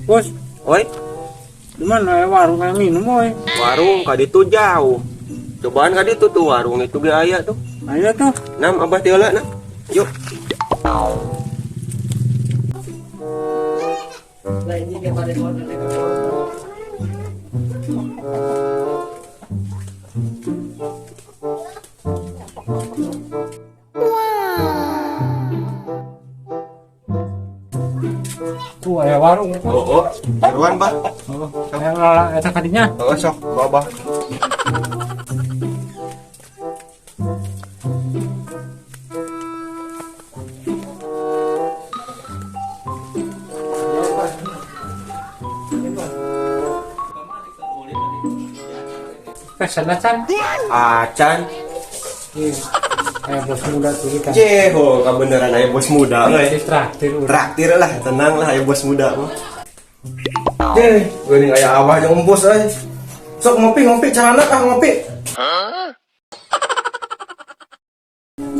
Bos, Oi, di mana ya warung yang minum, oi? Warung ka ditu jauh. Cobaan ka ditu tuh warung itu ge aya tuh. Ayo tuh. Nam abah teh heula nam. Yuk. Tuh aya warung. Oh, oh. Buruan, Bah. Oh, ayo lah eta kadinya. Oh, sok, ku abah. Pesen can. Acan. Iya. Aya bos muda tuh kan. Jeho, kabeneran aya bos muda euy. Di traktir urang. Traktir lah, tenang lah aya bos muda mah. Deh, geuning aya abah jeung empus euy. Sok ngopi-ngopi carana ah ngopi.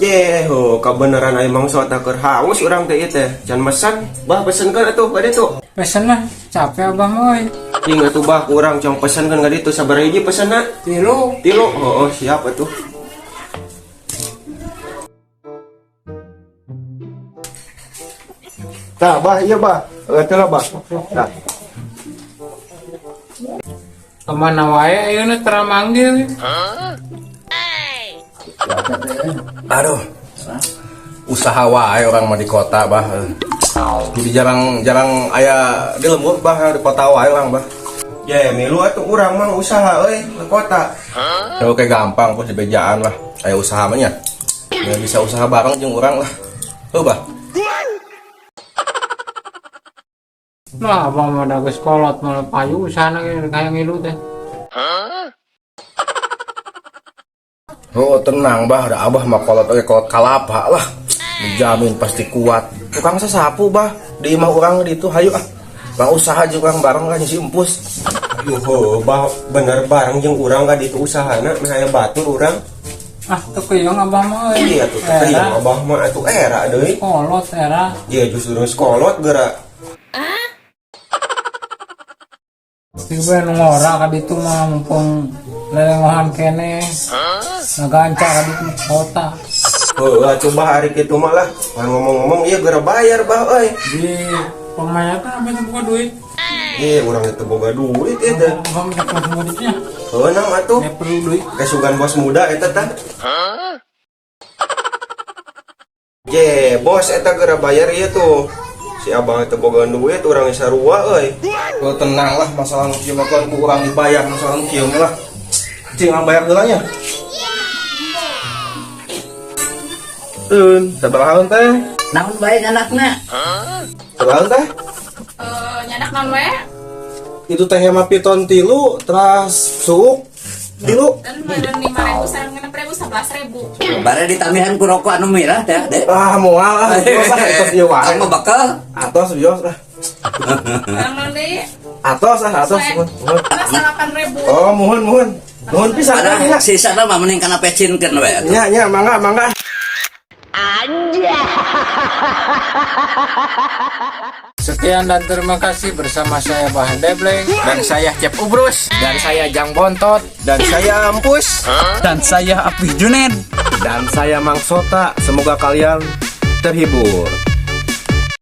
Jeho, kabeneran aya Mang Sota keur haus urang teh ieu teh. Can mesen, bah pesenkeun atuh ka ditu. Pesen lah, capek abah mah oi. Cing atuh bah kurang cong pesenkeun ka ditu sabaraha hiji pesenna? 3. 3. Oh, oh siap atuh. Tah, bah ieu bah. Teu lah bah. Tah. Kemana wae ayeuna tara manggil. Aduh. Usaha wae orang mah di kota bah. Jadi jarang-jarang aya di lembur bah di kota wae orang bah. Ya, milu atuh urang mah usaha euy ke kota. Ya oke gampang kok di bejaan lah. Aya usaha mah nya. Ya bisa usaha bareng jeung urang lah. Tuh bah. Lah abah mah da geus kolot malah payu usahana ge kayak ngilu teh. Oh tenang bah, ada abah mah kolot oge kolot kalapa lah. Dijamin pasti kuat. Tukang sasapu bah, di imah urang di itu hayu ah. Bang usaha jeung urang bareng lah si empus. Yuh, bah bener bareng jeung urang ka ditu usahana meh aya batur urang. Ah, teu keuyang abah mah euy. Iya tuh teu keuyang abah mah atuh era deui. Kolot era. Iya justru geus kolot geura. Tiba nu ngora ka ditu mah mumpung lelengohan keneh. Ngaganca ka ditu mah kota. Heuh, coba hari kitu mah lah. Pan ngomong-ngomong ieu geura bayar bah euy. Di pemayatan apa itu buka duit? Ih, urang itu boga duit ieu teh. Abah mah bos mudanya. Heuh nam atuh. Ya perlu duit. Kesugan bos muda eta tah. Ye, bos eta geura bayar ieu tuh. Si abang itu boga duit urang sarua euy. Oh tenang lah masalah nu kieu mah kan ku urang dibayar masalah nu kieu mah lah. Cing urang bayar heula nya. Eun, sabaraha teh? Naon bae nyanakna? Sabaraha teh? Nyanak naon we? Itu teh mah piton 3 teras suuk 3. Dan meureun 5.000 sareng 6.000 11.000. Bare ditambihan ku rokok anu mirah teh, Dek. Ah moal ah, bios ah atos ieu wae. Kamu bakal Atos bios ah. Sareng naon deui? Atos ah atos muhun. Muhun. 8.000. Oh muhun muhun. Muhun pisan ada nya. sisana mah mending kana pecinkeun we atuh. Nya nya mangga mangga. Sekian dan terima kasih bersama saya Bah Debleng. Dan saya Cep Ubrus. Dan saya Jang Bontot. Dan saya Ampus. Dan saya Apih Junen. Dan saya Mang Sota, semoga kalian terhibur.